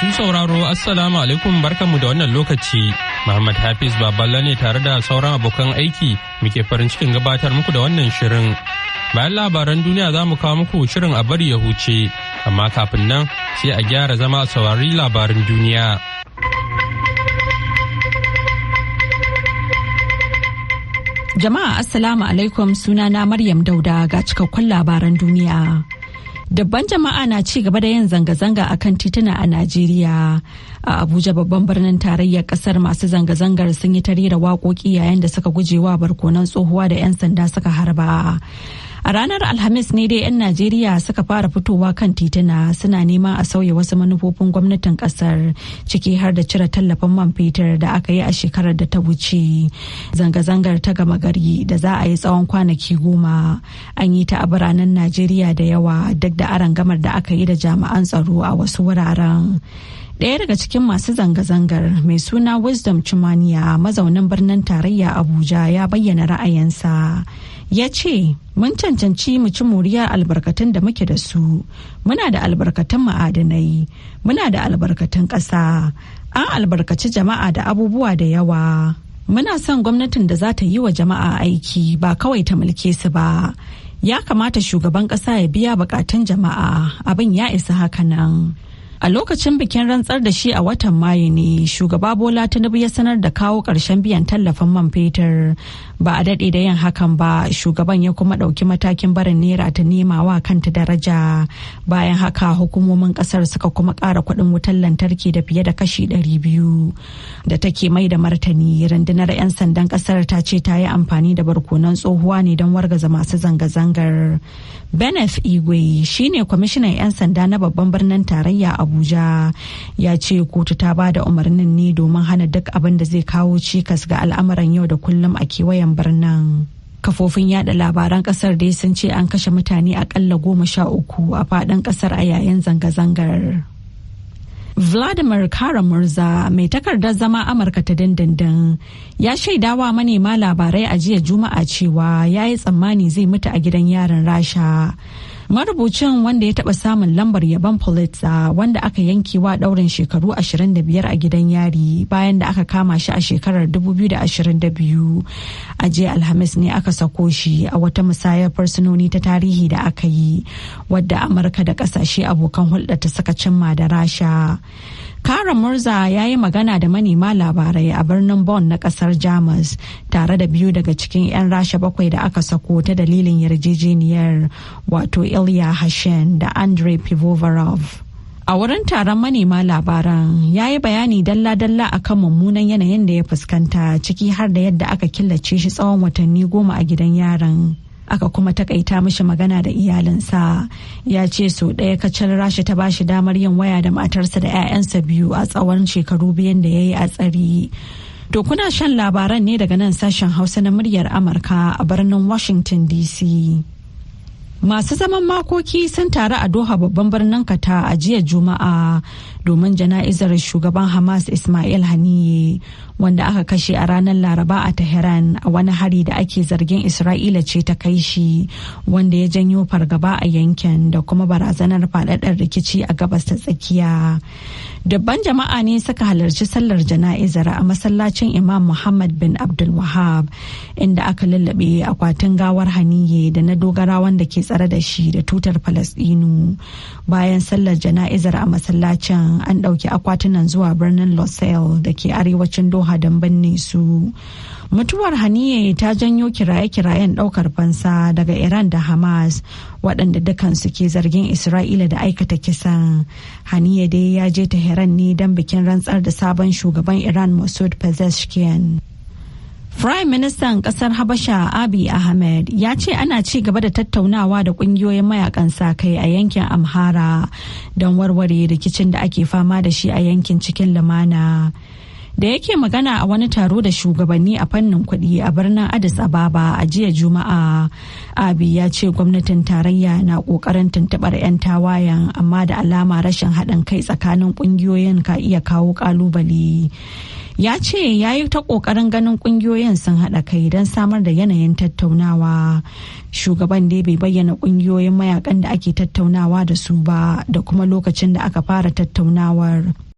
Masu sauraro, Assalamu alaikum, barkanmu da wannan lokaci. Muhammad Hafiz Baballa ne tare da sauran abokan aiki muke farin cikin gabatar muku da wannan shirin. Bayan labaran duniya, za mu kawo muku shirin A Bari Ya Huce, amma kafin nan sai a gyara zama a saurari labaran duniya. Jama'a, Assalamu alaikum, sunana Maryam Dauda, ga cikakkun labaran duniya. Dabban jama'a na ci gaba da yin zanga-zanga a kan tituna a Najeriya. A Abuja, babban birnin tarayyar kasar, masu zanga-zangar sun yi ta rera waƙoƙi yayin da suka gujewa barkonan tsohuwa da 'yan sanda suka harba. A ranar Alhamis ne dai 'yan Najeriya suka fara fitowa kan tituna suna neman a sauya wasu manufofin gwamnatin kasar, ciki har da cire tallafin man fetur da aka yi a shekarar da ta wuce. Zanga-zangar ta gama gari da za a yi tsawon kwanaki 10 an yi ta a biranen Najeriya da yawa, duk da arangamar da aka yi da jami'an tsaro a wasu wuraren. Ɗaya daga cikin masu zanga-zangar mai suna Wisdom Chumaniya, mazaunin birnin tarayya Abuja, ya bayyana ra'ayinsa. Ya ce, "Mun cancanci mu ci moriyar albarkatun da muke da su. Muna da albarkatun ma'adanai, muna da albarkatun ƙasa, an albarkaci jama'a da abubuwa da yawa. Muna son gwamnatin da za ta yi wa jama'a aiki, ba kawai ta mulke su ba. Ya kamata shugaban ƙasa ya biya bukatun jama'a. Abin ya isa haka nan." A lokacin bikin rantsar da shi a watan Mayu ne shugaba Bola Tinubu ya sanar da kawo ƙarshen biyan tallafin man fetur. Ba a daɗe da yin hakan ba, shugaban ya kuma ɗauki matakin barin naira ta nema wa kanta daraja. Bayan haka, hukumomin ƙasar suka kuma ƙara kuɗin wutar lantarki da fiye da kashi 200. Da take mai da martani, rundunar 'yan sandan ƙasar ta ce ta yi amfani da barkonan tsohuwa ne don wargaza masu zanga-zangar. Benef Igwe shine kwamishinan 'yan sanda na babban birnin tarayya Abuja, ya ce kotu ta ba da umarnin ne domin hana duk abin da zai kawo cikas ga al'amuran yau da kullum a kewayen birnin. Kafofin yada labaran kasar dai sun ce an kashe mutane akalla 13 a fadin kasar a yayin zanga-zangar. Vladimir Kara-Murza, mai takardar zama Amurka ta dindindin, ya shaidawa manema labarai a jiya Juma'a cewa ya yi tsammani zai mutu a gidan yarin Rasha. Marubucin, wanda ya taɓa samun lambar yabon Pulitzer, wanda aka yankewa ɗaurin shekaru 25 a gidan yari bayan da aka kama shi a shekarar 2022. A jiya Alhamis ne aka sako shi a wata musayar fursunoni ta tarihi da aka yi, wadda Amurka da ƙasashe abokan hulɗa ta saka cimma da Rasha. Kara Murza ya yi magana da manema labarai a birnin Bonn na kasar Jamus tare da biyu daga cikin 'yan Rasha bakwai da aka sako ta dalilin yarjejeniyar, wato Ilya Hashin da Andrei Pivovarov. A wurin taron manema labaran, ya yi bayani dalla-dalla akan mummunan yanayin da ya fuskanta, ciki har da yadda aka killace shi tsawon watanni 10 a gidan yarin, aka kuma takaita mishi magana da iyalinsa. Ya ce sau ɗaya kacal Rasha ta bashi damar yin waya da matarsa da 'ya'yansa biyu a tsawon shekaru 2n da ya yi a tsare. To, kuna shan labaran ne daga nan Sashen Hausa na Muryar Amurka a birnin Washington DC. Masu zaman makoki sun taru a Doha, babban birnin Qatar, a jiya Juma'a domin jana'izar shugaban Hamas Ismail Haniye, wanda aka kashe a ranar Laraba a Tehran a wani hari da ake zargin Isra'ila ce ta kai shi, wanda ya janyo fargaba a yankin da kuma barazanar faɗaɗar rikici a Gabas ta Tsakiya. Dubban jama'a ne suka halarci sallar jana'izar a masallacin Imam Muhammad bin Abdul Wahab, inda aka lullabe akwatin gawar Haniye da na dogarawan da ke tsare da shi da tutar Falasɗinu. Bayan sallar jana'izar a masallacin, an ɗauki akwatunan zuwa birnin Losail da ke arewacin Doha don binne su. Mutuwar Haniye ta janyo kiraye-kirayen ɗaukar fansa daga Iran da Hamas, waɗanda dukansu ke zargin Isra'ila da aikata kisan. Haniye dai ya je Tehran ne don bikin rantsar da sabon shugaban Iran Masoud Pezeshkian. Prime Ministan kasar Habasha Abiy Ahmed ya ce ana ci gaba da tattaunawa da kungiyoyin mayakan sa kai a yankin Amhara don warware rikicin da ake fama da shi a yankin cikin lumana. Da yake magana a wani taro da shugabanni a fannin kuɗi a birnin Addis Ababa a jiya Juma'a, Abiy ya ce gwamnatin tarayya na ƙoƙarin tuntuɓar 'yan tawayen, amma da alama rashin haɗin kai tsakanin ƙungiyoyin ka iya kawo ƙalubale. Ya ce ya yi ta ƙoƙarin ganin ƙungiyoyin sun haɗa kai don samar da yanayin tattaunawa. Shugaban dai bai bayyana ƙungiyoyin mayakan da ake tattaunawa da su ba da kuma lokacin da aka fara tattaunawar.